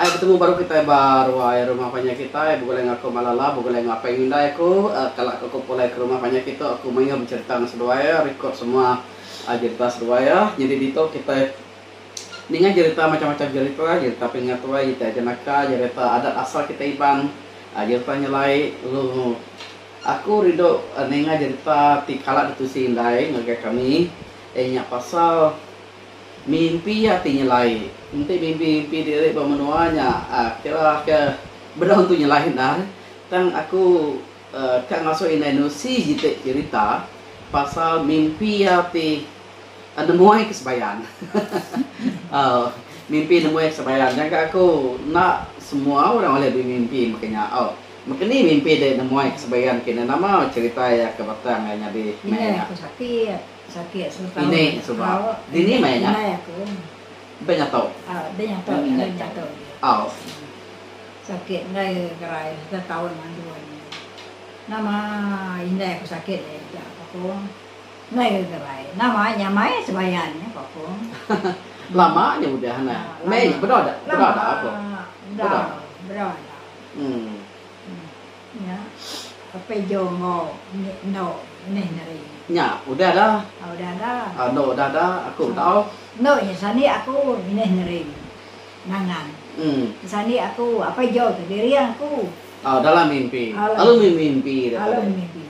Ai betemu baru kitai ba ruai rumah panjai kitai begulai enggau aku Malala begulai enggau apai ngindai aku kala ke aku pulai ke rumah panjai kitu aku mayuh becherita enggau seduai iya record semua jerita seduai iya nyadi ditu kitai ninga jerita macam-macam jerita jerita pengingat tuai jerita jenaka jerita adat asal kitai Iban jerita nyelai lalu aku rindu ninga jerita ti kala ditusi indai ngagai kami iya nya pasal Mimpi iya ti nyelai. Enti mimpi-mimpi diri ba menua nya kira ke bedau entu nyelai endar. Tang aku ka ngasuh indai nusi siti cherita pasal mimpi iya ti nemuai ke sebayan. Mimpi nemuai ke sebayan. Jangka aku enda semua orang ulih bemimpi meka nya. Meka ni mimpi dek nemuai ke sebayan kinih nama cherita iya ke batang iya nyadi meh nya. Sakit setahun. Ini suba. Dini maya nya? Indai aku. Deh nyato. Au, deh nyato, deh nyato. Au. Sakit enggai gerai setahun mandun. Nama indai aku sakit deh ja ko aku. Enggai ga gerai. Nama nyamai sebayan nya ko aku. Lama nya udah neh. Mei bedau da, bedau da ko. Bedau, bedau da. Em. Nya apai jo enggau endo meh neri. Nya udah dah. Udah dah. Endo udah dah aku tau. Endo nya sandi aku nginih neri nangan. Sandi aku apai jo tu diring aku. Dalam mimpi. Lalu mih mimpi dah tadi. Lalu mimpi.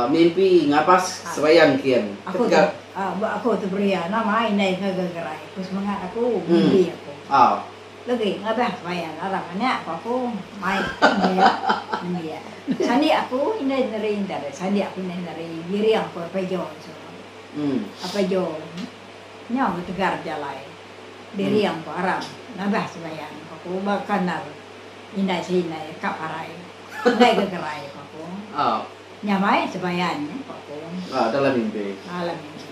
Mimpi ngabas sebayan kin. Aku tu aku tu beria nama indai ngaga gerai ku semangat aku mimpi aku. Legi ngabah sebayan aram anak ko aku mai nembiak nembiak. Sandi aku indai neri enda deh sandi aku indai neri giring aku apai jo suba. Apai jo nyau betegar jalai diring ko aram ngabah sebayan ko aku ba kandar indai si indai ka parai indai ga gerai ko aku. Nya mai sebayan nya ko aku. Dalam mimpi. Dalam mimpi.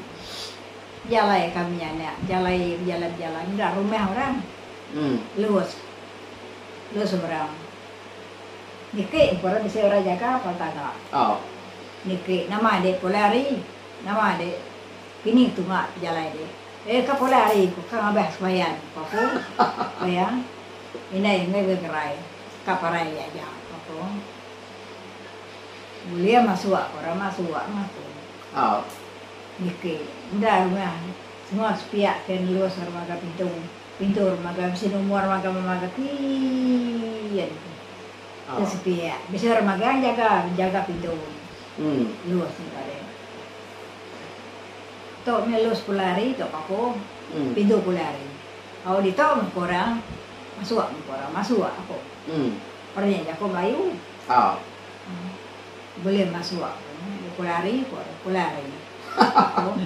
Jalai kami anak jalai bejalai bejalai meda rumah orang lus lus orang niki pun bisi orang jaga pun taga niki nama dik pulai hari nama dik kini tunga pejalai dik eh ka pulai hari ku ka ngabah sebayan ku aku pia indai enggai begerai ka parai aja ku aku bulih masuk orang masuk mah aku. Niki enda rumah semua sepiak ke nelus remaga pintu pintu remaga bisi numur remaga memaga kiin ke sepiak bisi remaga jaga jaga pintu lus nya tadi. Tu meh lus pulai hari tu aku pintu pulai hari au ditu meh ku orang masuk meh ku orang masuk aku orang nya jaku melayu. Bulih masuk pukul hari pukul hari aku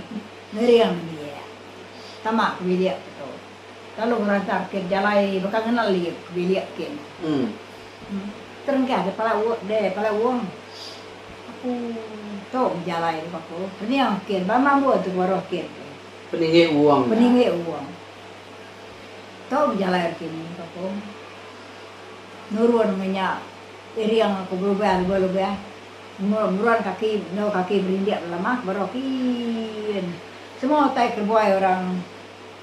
ngering nembiak tama ke bilik ku tu lalu ngerantar ke jalai baka ngena lif ke bilik kin. Terengkah deh pala deh pala wong aku tu bejalai deh aku pening kin ba mambun tu baruh kin. Peninggi wong. Peninggi wong tu bejalai kini aku nurun menya. Iring aku berubah lubah lubah meruan kaki enggau kaki berindik belama ke baruh kin. Semua utai kerebuai orang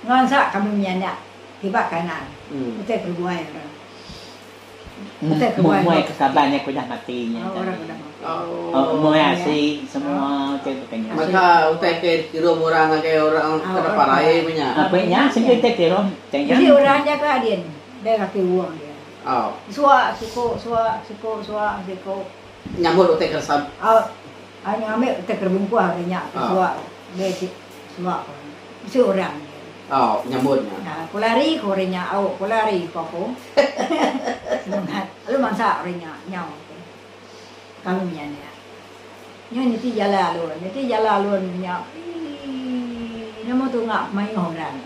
ngelansa kami menyanak kiba kanan utai kerebuai orang. Utai kerebuai Muai ke kaban iya ke udah mati nya tadi. Orang udah mati. Muai asi semua utai baka nya. Maka utai ke dikirum orang ngagai orang ke dapat rai menya. Apai nya sigi utai kirum utai nya. Bisi orang jaga din deh kaki wong dia. Au. Suak siku, suak siku, suak siku. Nyambut utai ke resam. Au. Ai ngambi utai ke bungkuh ari nya ke suak deh si suak ko. Bisi orang dia. Au, nyambut nya. Ha, ku lari ko orang nya, au ku lari ko aku. Semangat. Lalu mansa orang nya nyau ko. Kami menyanak. Nyu niti jalai alun, niti jalai alun nya eii nama tunga mayuh orang.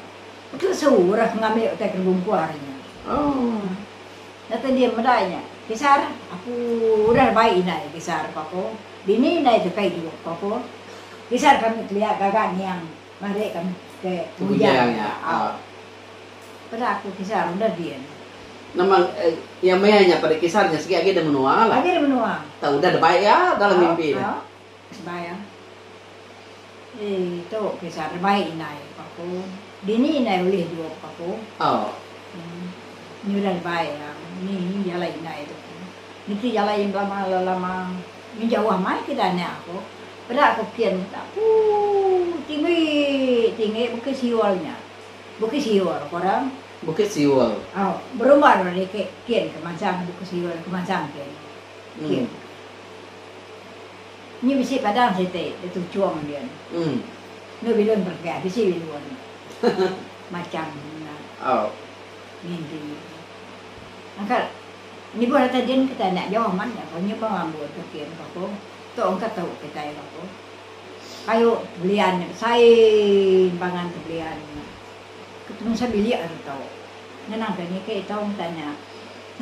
Bekesu orang ke ngambi utai ke dibungkuh ari nya. Datai dia meda nya, Kisar, aku udah bai indai Kisar, ku aku. Dini indai tu kai idup, ku aku. Kisar kami kelia gaga niang mari kami ke Bujang nya. Au. Peda aku Kisar udah din. Nama iya maya nya tadi Kisar nya sigi agi da menua lah. Agi da menua. Tau udah da bai iya dalam mimpi ne. Au, au. Sebai iya. Eii tu kisah terbaik indai ku aku. Dini indai ulih jup ku aku. Au. Nyu udah dibai iya ni jalai indai tu. Niti jalai belama lama nyu jauh amai kita anak aku. Peda aku kin puu tinggi tinggi bukit siul nya. Bukit Siul ko orang. Bukit Siul. Au, berumban orang dikek kin ke mansang Bukit Siul ke mansang kin. Kin. Nyi bisi padang siti da tuchung din. Enda bilun bergah bisi bilun. Macam nya. Au. Mimpi. Angkat nibuh datai din kitai anak jauh amat nya ko nyi bang ambun ke kin ko aku. Tu engka tu kitai ko aku. Kayu tebelian nya besai empangan tebelian nya. Ketemu sebilik ari tu. Ngenang ke niki tong tanya.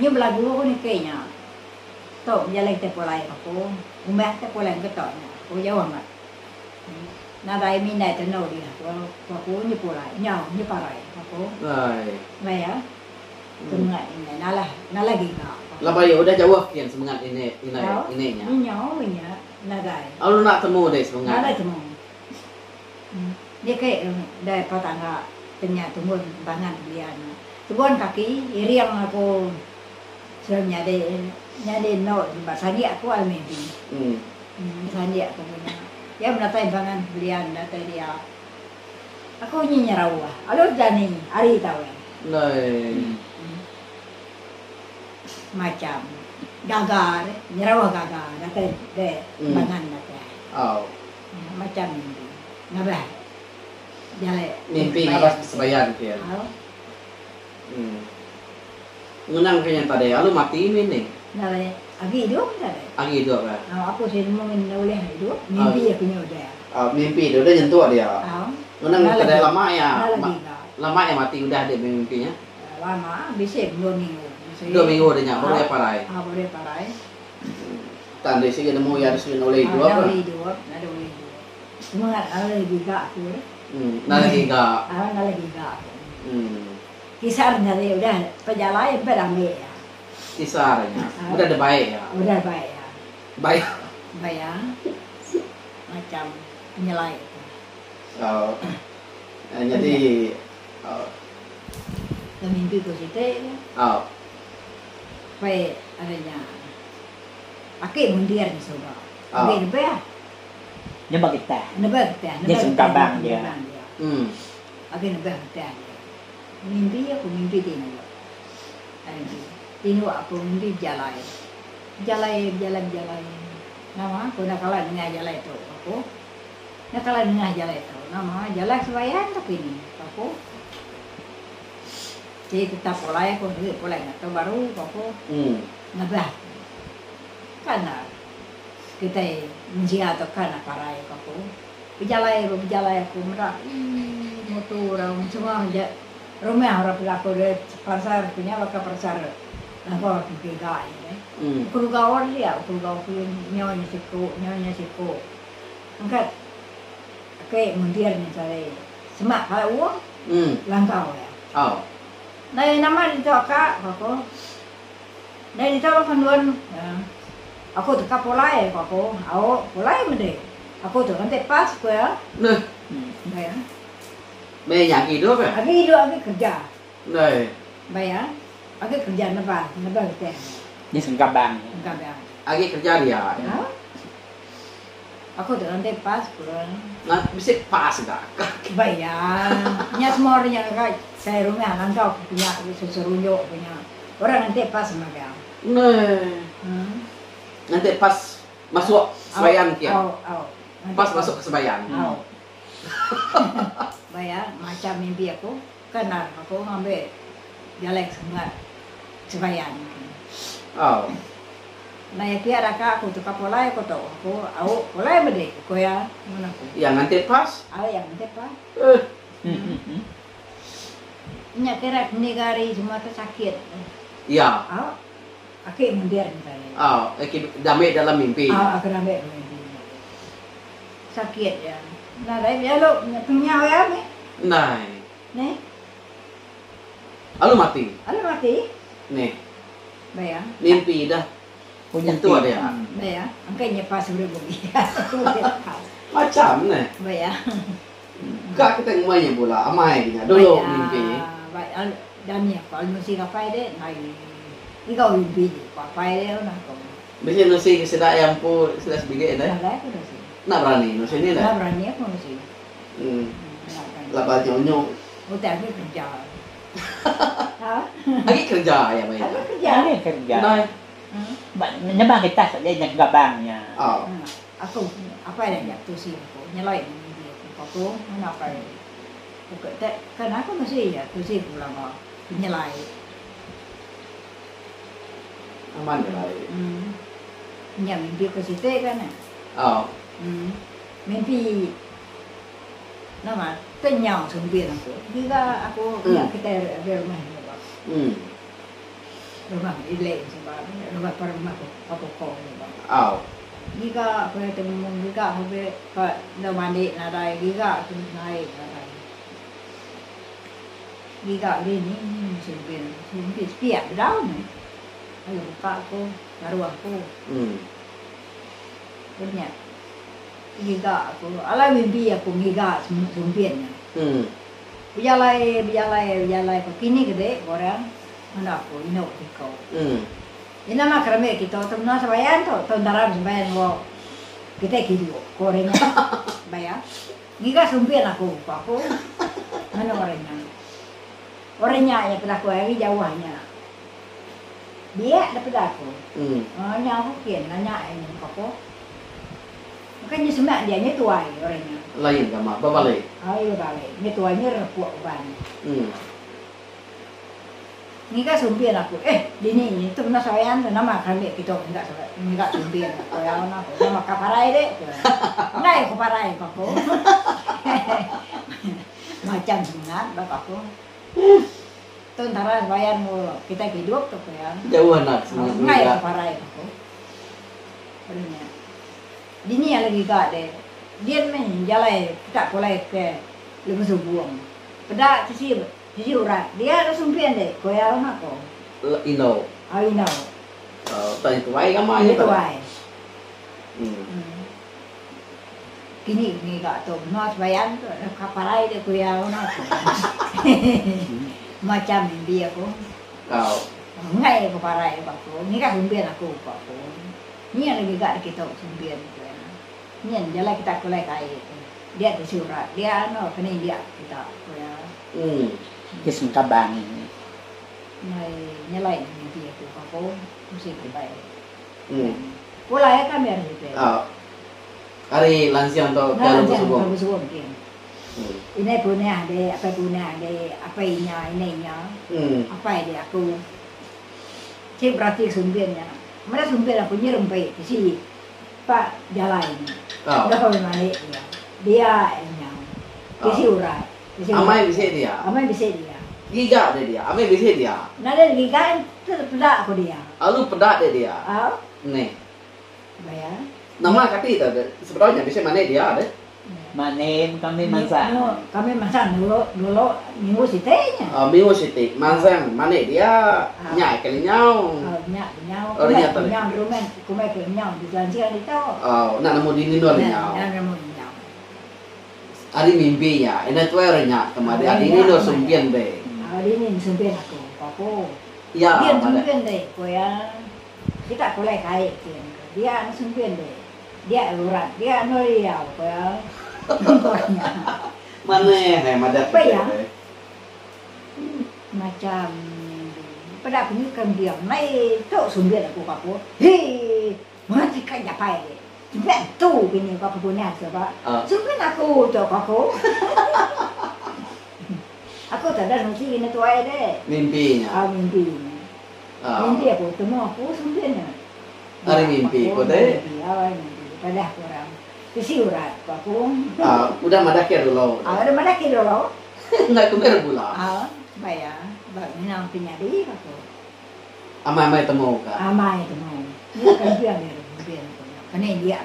Nyu belagu ku niki nya. Tu bejalai kitai pulai aku. Umbah kitai pulai ke tu nya. Aku jauh amat. Nadai mindai tendu dih aku. Ku aku nyu pulai. Nyau nyu parai ku aku. Alai ya. Semengat indai nalah nalah giga. Laban iya udah jauh kin semengat indai nya. Nyau nya nadai. Lalu enda temu deh semengat. Nadai temu. Dia ke dai pa tangga ke nya tumbun bangan belian. Tubun kaki iring aku sudah menyadi nyadi endo ba sandik aku al mimpi. Sandik aku punya. Iya menatai bangan belian datai dia. Aku nyi nyerauh alu dani ari tau. Ndai. Macam gaga deh nyerauh gaga datai deh bangan datai. Au. Macam mimpi ngabah jalai Mimpi ngabah sebayan ke. Au. Ngenang ke nya tadi alu mati mih ni. Nadai agi idup tadi. Agi idup eh. Au aku sida nemu enda ulih idup mimpi aku nya udah. Au mimpi tu udah nyentuk dia. Au. Ngenang tadi lama iya lama iya mati udah dia mimpi nya. Lama bisi dua minggu. Dua minggu udah nya baru iya parai. Au baru iya parai. Tang deh sigi nemu iya sigi enda ulih idup. Enda ulih idup, nadai ulih idup. Semengat nadai giga aku deh. Nadai giga. Au nadai giga aku. Kisar nya tadi udah pejalai empai rami iya. Kisar nya udah dibai iya. Udah dibai iya. Bai. Bai iya macam penyelai tu. Au. Nyadi au. Da mimpi ku siti. Au. Pai ari nya aki mundir nya suba. Agi nebah. Nebah getah. Nebah getah. Nya sengkabang dia. Agi nebah getah dia. Mimpi aku mimpi tinduk. Mimpi tinduk aku mimpi bejalai. Bejalai bejalai bejalai nama aku enda kala nengah jalai tu aku. Enda kala nengah jalai tu nama jalai sebayan tu kini aku. Ti tetap pulai aku agi pulai ngatur baru ku aku nebah kan kitai mensia tu kan parai ku aku. Bejalai ba bejalai aku meda ii mutu orang semua ja rumah orang peda aku deh pasar ku nya baka pasar langkau aku giga nya deh. Aku lugau orang dia aku lugau ku nyau nya siku nyau nya siku. Angkat ake mundir nya tadi semak kala wong langkau iya. Nai nama ditu aka ku aku. Nai ditu baka endun aku teka pulai ku aku. Au pulai medi. Aku tu enti pas ku iya. Neh. Bai iya. Meh nya agi idup eh. Agi idup agi kerja. Ndai. Bai iya. Agi kerja nebah nebah getih. Nya sengkabang. Sengkabang. Agi kerja dia. Au. Aku tu enti pas ku iya. Nah bisi pas ga. Bai iya. Nya semua orang nya ka sai rumah langkau ku punya seserunjuk punya. Orang enti pas magang. Neh. Enti pas Masuk sebayan kia. Au, au. Pas masuk ke sebayan. Au. Baya macam mimpi aku kan aku ngambi jalai ke semengat sebayan. Au. Naya pia raka aku tukar pulai aku tu. Aku au pulai medi ku iya mun aku. Iya nganti pas. Au iya nganti pas. Eh. Nya kira meniga hari semua tu sakit. Iya. Au. Aki mundir nya tadi. Au, aki dambi dalam mimpi. Au, aku dambi dalam mimpi. Sakit iya. Nadai iya lalu pengiau iya mih. Ndai. Neh. Lalu mati. Lalu mati. Neh. Baya. Mimpi dah. Nyentuk dia. Baya. Engka nya pas urip bugi. Macam neh. Baya. Ka kita ngumbai nya bula amai nya dulu mimpi. Baya. Dani aku alu nusi ke apai dek nai igau mimpi ji ku apai dek un aku. Bisi nusi ke sida iya empu sida sebilik deh. Nadai aku nusi. Enda berani nusi ni deh. Enda berani aku nusi. Em. Laban nya unyu. Utai agi kerja. Ha. Agi kerja iya maya. Agi kerja. Agi kerja. Ndai. Ba nyebang kita saja nya gabang nya. Oh. Aku apai dah nya tusi aku nyelai mimpi aku aku ngena apai. Buka te kan aku mesti iya tusi ku belama penyelai. Amat nyelai. Em. Nya mimpi ku siti kan ne. Oh. Em. Mimpi nama te nyau sumpin aku. Giga aku nya kitai agi rumah nya ba. Em. Rumah ilek suba rumah pa rumah pa koko suba. Oh. Giga ku iya temung giga ku be ka enda mandi nadai giga ku nai nadai. Giga dini sumpin sumpin sepiak bedau meh. Lalu buka ku baru aku. Udah nya giga aku alai mimpi aku ngiga sumpin nya. Bejalai bejalai bejalai ku kini kede ku orang meda aku indu siko. Nya nama ke rami kita tu menua sebayan tu, tu entara sebayan enggau kitai ke idup, ku orang nya. Baya. Ngiga sumpin aku, ku aku nganu orang nya. Orang nya nya peda aku ari jauh nya. Biak da peda aku. Nya aku kin nanya iya nya ku aku. Maka nya semak dia nya tuai orang nya. Lain gama bebali. Ai bebali. Nya tuai nya repuk uban. Ngiga sumpin aku eh dini ni tu mena sebayan tu nama ke ambi kitu ngiga ngiga sumpin ku iya anu aku nama ka parai deh ku iya. Enggai ku parai ku aku. Macam semengat ba ku aku. Tu entara sebayan ku kitai ke idup tu ku iya. Jauh anak semengat Enggai ngiga. ku parai ku aku. Udah nya dini alai ngiga deh din meh jalai kita pulai ke Lebuh Subung. Peda sisi Sisi urat dia dah sumpin dek ko iya lalu ko. Indu. Au indu. Au tanya tuai gama nya tadi. Tuai. Hmm. Kini ngiga tu menua sebayan tu ka parai dek ko iya lalu ko. Macam mimpi aku. Au. Enggai ko parai ko aku ngiga sumpin aku ko aku. Nyin lalu ngiga dek kitu sumpin ko iya. Nyin jalai kita pulai ke ai tu. Dia ti surat dia anu keni dia kita ku iya. Ti sengkabang. Nyelai nyelai mimpi aku ko aku mesti pulai. Pulai kami ari situ. Ari Lansing tu ke Lubuk Subong. Lubuk Subong kin. Indai punah ade apai punah ade apai inya indai inya apai ade aku. Sik berati sumpin nya. Meda sumpin aku nyerempi bisi. Ba jalai nya. Udah kami malik dia. Dia nya. Bisi urat. Bisi urat. Amai bisi dia. Amai bisi dia. Giga dia dia. Amai bisi dia. Nadai giga peda ku dia. Lalu peda dia dia. Au. Neh. Baya. Nama kati tu sebedau nya bisi malik dia deh. Manim kami mansang. Kami mansang dulu dulu minggu siti nya. Oh minggu siti mansang malik dia nya ke lenyau. Oh nya lenyau. Kumbai ke lenyau di rumah kumbai ke lenyau di Lansing ditu. Oh enda nemu dini endur lenyau. Enda nemu lenyau. Ari mimpi nya enda tuai orang nya kemari ari dini endur sumpin deh. Oh dini sumpin aku ko aku. Ya Din sumpin deh ko iya. Kita pulai ke ai kin ko. Dia sumpin deh. Dia urat dia anu riau ko iya. Maneh eh madah Apa iya? Macam peda aku nyukan dia mai tu sumbit aku ko aku. Hii mati ka japai agi. Sumbit tu bini ko aku punas ko ba. Sumbit aku tu ko aku. Aku tak ada nusi kena tuai deh. Mimpi nya. Ah mimpi nya. Mimpi aku temu aku sumbit nya. Ari mimpi ko te. Padah ko orang. Bisi urat ko aku. Udah madah ke dulu. Udah madah ke dulu. Enda ku ber bula. Baya ba nginang ti nyadi ko aku. Amai amai temu ka. Amai temu. Nya kan pia meh mimpi aku. Kene dia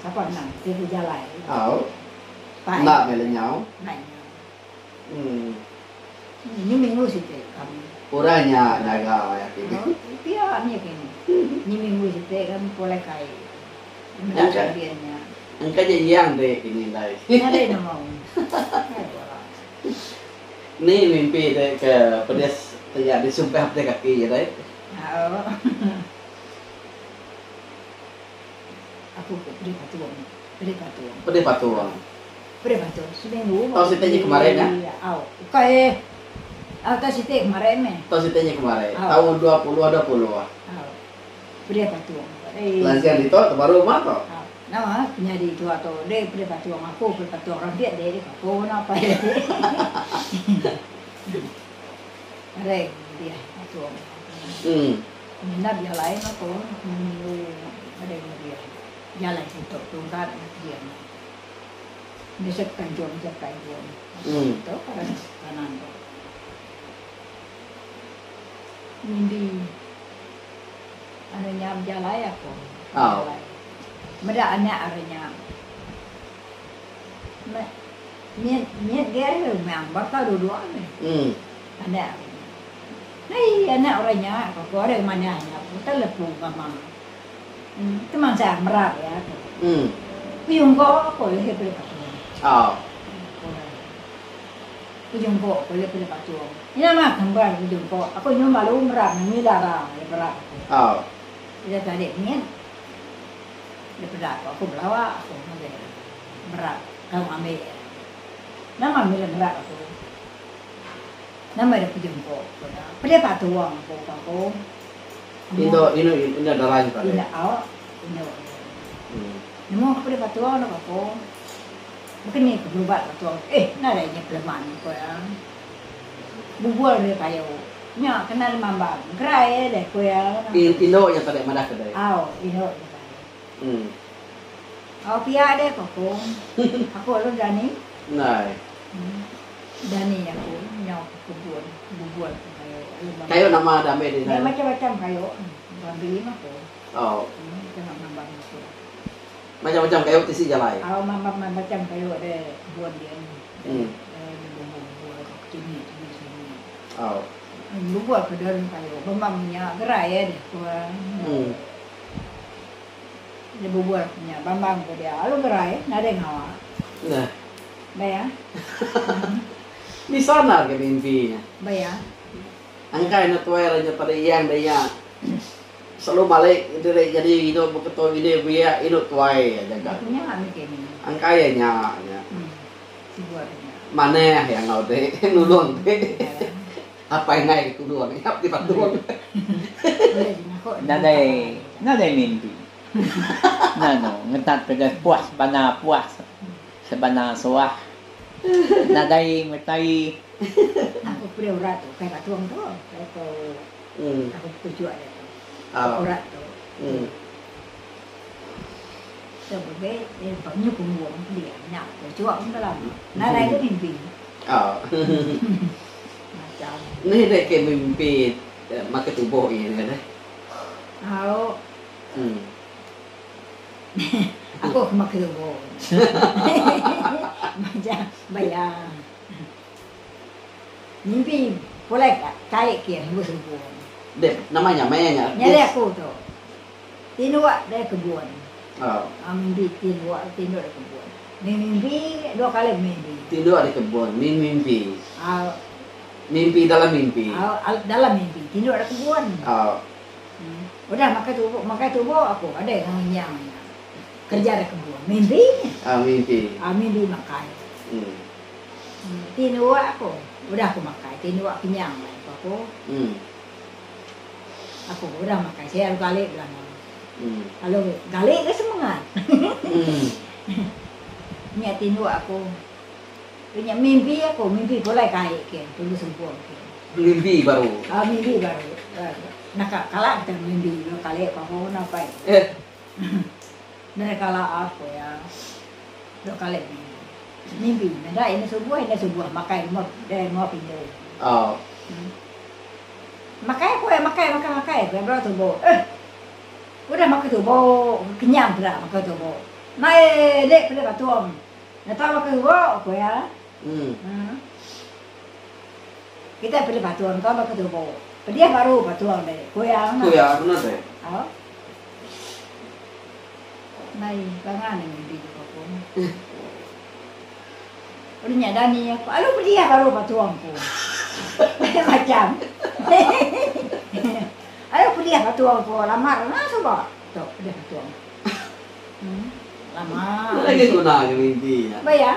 sapa nang ti bejalai. Au. Enda meh lenyau. Enda lenyau. Ni minggu siti kami. Orang nya nyaga iya kini. Pia nya kini. Ni minggu siti kami pulai kai. Meda kambin nya. Engka nya iyang dek kini indai. Nadai nemu. Ni mimpi dek ke pedis. Taja disumpah pedih kaki nya deh. Au. Aku ke pedih patung. Pedih patung. Pedih patung. Pedih patung seminggu. Tau siti nya kemarin nya? Au. Ukai. Au tau siti kemarin meh. Tau siti nya kemarin. Taun 2020. Au. Pedih patung. Lansing ditu tu baru mah tu. Au. Nama penyadi tua tu deh pedih patung aku pedih patung rampit deh aku na apai deh. Reng dia patung. Mina bejalai meh aku minggu reng dia. Jalai situ tungkat dia. Bisi kanjong bisi kanjong. Tu kanan kanan tu. Mimpi anu nya bejalai aku. Bejalai. Meda anak ari nya. Mit mit ge memang baka duduk meh. Anak ari nya. Hei anak orang nya ko ku ari manah nya bukan lepu mama. Temansang merap iya ko. Pejungko ko lebih peda patung. Pejungko ko lebih peda patung. Nya mah kembar pejungko aku nyu malu merap nyu dara merap aku. Ida tadi mit dep peda ko aku belawa aku ngagai merap tau ngambi iya. Nama mih merap aku. Nama dep pejungko ko iya. Pedih patung ko aku. Indo inu indo dara nya tadi. Indo au indo. Nemu aku pedih patung dok aku. Baka ni ke berubat patung eh nadai nya peleman ko iya. Bubur deh kayu nya kena deh mambang gerai deh ko iya. Indo nya tadi madah ke deh. Au indo nya tadi. Au pia deh ko aku. Aku lalu dani. Ndai. Dani aku nyau ke kebun bubur ke kayu. Kayu nama da ambi deh. Nya macam-macam kayu bambi mah ko. Au. Kena mambang aku. Macam-macam kayu tisi jalai. Au macam kayu deh kebun din. Deh bubur ke sini sini sini. Au. Bubur ke daun kayu bambang nya gerai deh ko. Dia bubur nya bambang ko dia lalu gerai nadai ngawa. Nah. Baya. Bisa endar ke mimpi nya. Baya. Angkai ne tuai ra nya tadi iyang da iya selalu malik diri jadi indu beketu ini biak indu tuai aja ga. Nya mih kini. Angkai iya nya nya. Sibut nya. Manah iya enggau ti nulung ti. Apai enggai ke tulung iya ti patung. Nadai nadai mimpi. Nanu ngetat peda puas bana puas sebana suah nadai metai. Aku peda urat tu kai patung tu kai ko aku betujuk dia tu. Urat tu. Tu bege nyu punggung dia nya tujuk dalam nadai ke mimpi. Macam. Nih deh ke mimpi makai tubuh iya nih deh. Au. Aku ke makai tubuh. Macam baya. Mimpi pulai kai ke subuh subuh. Deh nama nya meh nya. Nyadi aku tu. Tinduk deh kebun. Mimpi tinduk tinduk deh kebun. Mimpi dua kali mimpi. Tinduk di kebun mimpi. Mimpi dalam mimpi. Dalam mimpi tinduk di kebun. Udah makai tubuh makai tubuh aku adai enggau nginyang nya. Kerja di kebun mimpi nya. Mimpi. Mimpi makai. Tinduk aku udah aku makai tinduk kenyang aku. Aku udah makai sia lalu gali belama. Lalu gali ke semengat. Nya tinduk aku. Nya mimpi aku, mimpi pulai ke ai kin, tunggu subuh kin. Mimpi baru. Ah mimpi baru. Naka kala kita mimpi dua kali ko aku apai. Nda kala aku ya. Dua kali mimpi. Mimpi meda ina subuh ina subuh makai mua pintu. Oh. Makai ku makai makai makai ku bela tubo. Eh. Udah makai tubo kenyang peda makai tubo. Nai dek peda batung. Neta makai tubo ku iya. Hmm. Kita peda batung ka makai tubo. Pedih baru batung dek ku iya. Ku iya kena dek. Au. Nai pangan mimpi ku aku. Udah nya dani aku alu pedih baru batung ku. Macam. Ayo pedih patung ko lamar nah suba tu pedih patung. Hmm lama. Lagi guna ke mimpi nya. Ba iya.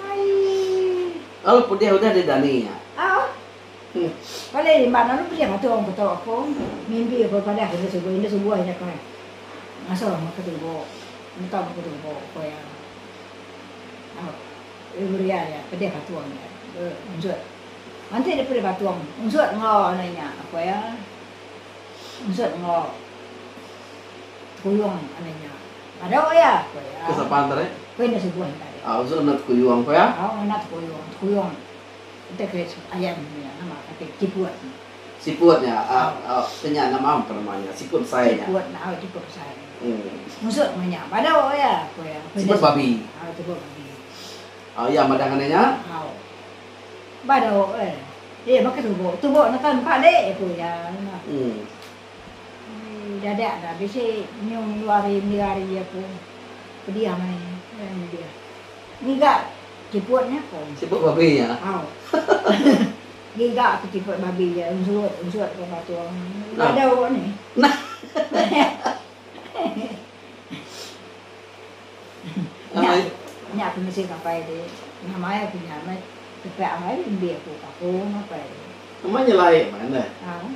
Aii. Lalu pedih udah didani nya. Au. Paling limban lalu pedih patung ko tu aku mimpi ko padah indu subuh indu subuh nya ko ngasuh meka tubo ngeto meka tubo ko iya. Au. Uria iya pedih patung iya unsut. Enti deh pedih patung unsut enggau anu inya ko iya. Unsut enggau tekuyung anu inya. Badu iya ko iya. Ke sapa enta deh? Ko indu subuh enta deh. Au unsut ngena tekuyung ko iya. Au ngena tekuyung, tekuyung enti ke ayan iya nama kati siput. Siput nya au nya nama nama nya siput besai nya. Siput au siput besai. Unsut meh nya badu iya ko iya. Siput babi. Au siput babi. Au iya madah ngena nya. Au. Badu eh. Eh baka tubo. Tubo naka empa dik ku iya. Uhh. Dadak dah bisi nyung dua hari tiga hari aku pedih amai pedih. Ngiga siput nya ko. Siput babi nya. Au. Ngiga ke siput babi nya unsut unsut ko patung. Badu nih. Nya nya aku mesti ngapai di nama aku nya meh tepak ai mbi aku kapu ngapai. Nama nyelai meh neh. Au.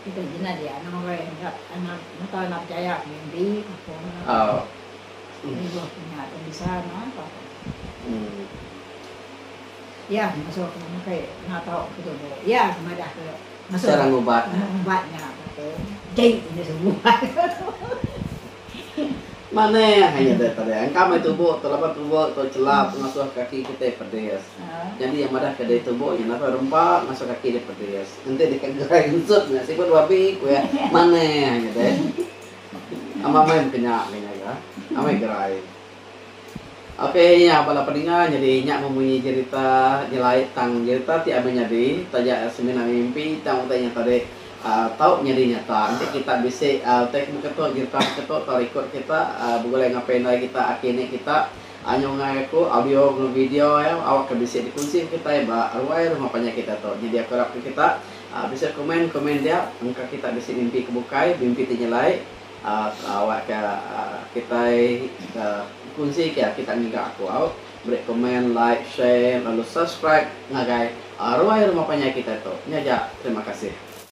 Kita jina dia nama kai enda enda enda percaya mimpi kapu. Au. Lebuh nya bisa nama kapu. Iya ngasuh ke makai enda tau ke tubuh. Iya ke madah ke ngasuh Cara ngubat. Ngubat nya ke jai nya semua. Manah nya deh tadi. Engka meh tubuh tu laban tubuh tu chelap ngasuh kaki kitai pedis. Nyadi iya madah ke deh tubuh nya laban rempa ngasuh kaki deh pedis. Enti deka gerai unsut nya sibut babi ku iya. Manah nya deh. Ama meh meh nya ga. Amai gerai. Ok nya bala peninga nyadi nya memunyi jerita nyelai tang jerita ti amai nyadi taja semina mimpi tang utai nya tadi uhh tau nyadi nyata enti kita bisi uhh utai ke baka tu jerita baka tu tau record kita uhh begulai enggau pendai kita aki ini kita nyungai aku audio enggau video iya awak ke bisi dikunsi kitai ba ruai rumah panjai kita tu nyadi aku arap ke kita uhh bisi komen komen dia engka kita bisi mimpi ke bukai mimpi ti nyelai. Awakka kitai bekunsi ke kita ngiga aku au. Beri komen, like, share lalu subscribe ngagai ruai rumah panjai kitai tu. Nya aja. Terima kasih.